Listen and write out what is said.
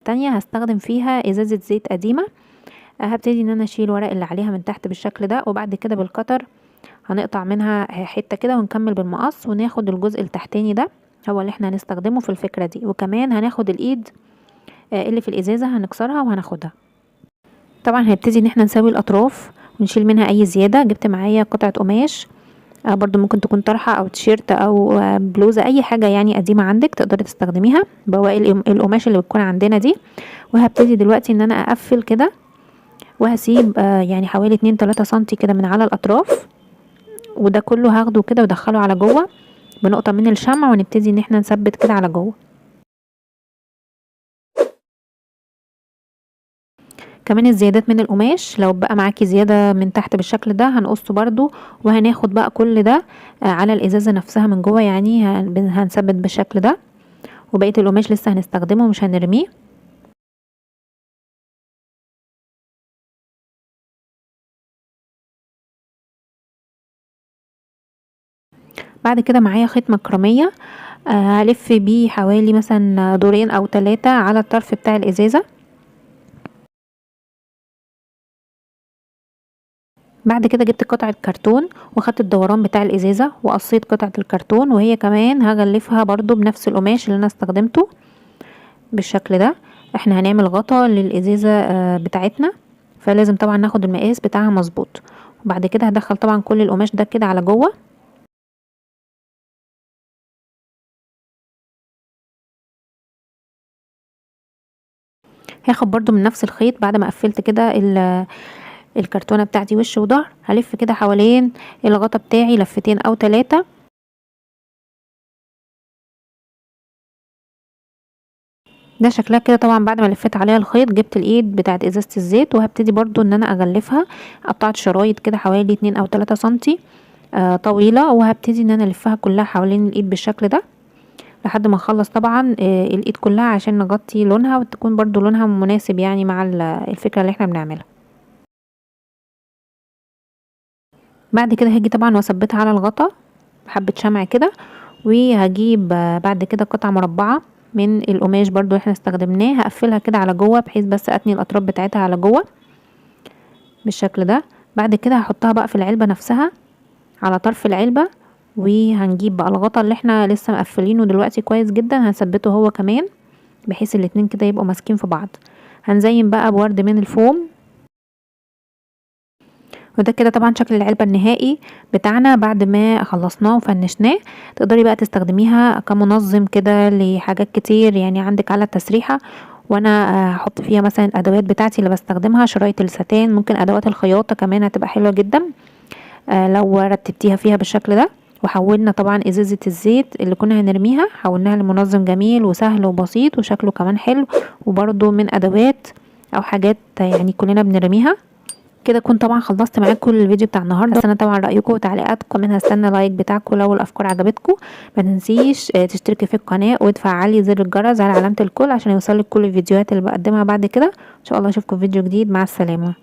التانية هستخدم فيها ازازة زيت قديمة. هبتدي ان انا اشيل ورق اللي عليها من تحت بالشكل ده، وبعد كده بالقطر هنقطع منها حتة كده ونكمل بالمقص وناخد الجزء التحتاني ده هو اللي احنا هنستخدمه في الفكرة دي. وكمان هناخد الايد اللي في الازازة هنكسرها وهناخدها. طبعا هنبتدي ان احنا نساوي الاطراف ونشيل منها اي زيادة. جبت معايا قطعة قماش، برضو ممكن تكون طرحة او تيشيرت او بلوزة، اي حاجة قديمة عندك تقدري تستخدميها، بواقي القماش اللي بتكون عندنا دي. وهبتدي دلوقتي ان انا اقفل كده، وهسيب حوالي 2-3 سنتي كده من على الاطراف، وده كله هاخده كده وادخله على جوه بنقطة من الشمع، ونبتدي ان احنا نثبت كده على جوه. كمان الزيادات من القماش لو بقى معاكي زيادة من تحت بالشكل ده هنقصه برضو، وهناخد بقى كل ده على الازازة نفسها من جوه، هنثبت بالشكل ده، وبقية القماش لسه هنستخدمه مش هنرميه. بعد كده معايا خيط مكرمية، هلف بيه حوالي مثلا دورين او 3 على الطرف بتاع الازازة. بعد كده جبت قطعة كرتون وخدت الدوران بتاع الازازة وقصيت قطعة الكرتون، وهي كمان هغلفها برضو بنفس القماش اللي انا استخدمته بالشكل ده. احنا هنعمل غطا للازازة بتاعتنا، فلازم طبعا ناخد المقاس بتاعها مظبوط. وبعد كده هدخل طبعا كل القماش ده كده على جوه. هاخد برضو من نفس الخيط بعد ما قفلت كده الكرتونة بتاعتي وش وظهر، هلف كده حوالين الغطا بتاعي لفتين او 3. ده شكلها كده طبعا بعد ما لفيت عليها الخيط. جبت الايد بتاعت ازازة الزيت وهبتدي برضو ان انا اغلفها، قطعت شرايط كده حوالي 2 او 3 سنتي، طويلة، وهبتدي ان انا الفها كلها حوالين الايد بالشكل ده لحد ما اخلص طبعا، الايد كلها عشان نغطي لونها وتكون برضو لونها مناسب مع الفكرة اللي احنا بنعملها. بعد كده هاجي طبعا واثبتها على الغطا بحبة شمع كده، وهجيب بعد كده قطعة مربعة من القماش برضو احنا استخدمناه، هقفلها كده على جوه بحيث بس اتني الاطراف بتاعتها على جوه بالشكل ده. بعد كده هحطها بقى في العلبة نفسها على طرف العلبة، وهنجيب بقى الغطا اللي احنا لسه مقفلينه دلوقتي كويس جدا هنثبته هو كمان بحيث الاتنين كده يبقوا ماسكين في بعض. هنزين بقى بورد من الفوم، وده كده طبعا شكل العلبة النهائي بتاعنا بعد ما خلصناه وفنشناه. تقدري بقى تستخدميها كمنظم كده لحاجات كتير عندك على التسريحة، وانا هحط فيها مثلا الادوات بتاعتي اللي بستخدمها، شرايط الستان، ممكن ادوات الخياطة كمان هتبقى حلوة جدا، لو رتبتيها فيها بالشكل ده. وحولنا طبعا ازازة الزيت اللي كنا هنرميها حولناها لمنظم جميل وسهل وبسيط وشكله كمان حلو، وبرده من ادوات او حاجات كلنا بنرميها. كده كنت طبعا خلصت معاكم الفيديو بتاع النهارده. هستنى طبعا رايكم وتعليقاتكم، كمان هستنى لايك بتاعكم لو الافكار عجبتكم. ما تنسيش تشتركي في القناه وتفعلي زر الجرس على علامه الكل عشان يوصلك كل الفيديوهات اللي بقدمها بعد كده. ان شاء الله اشوفكم في فيديو جديد. مع السلامه.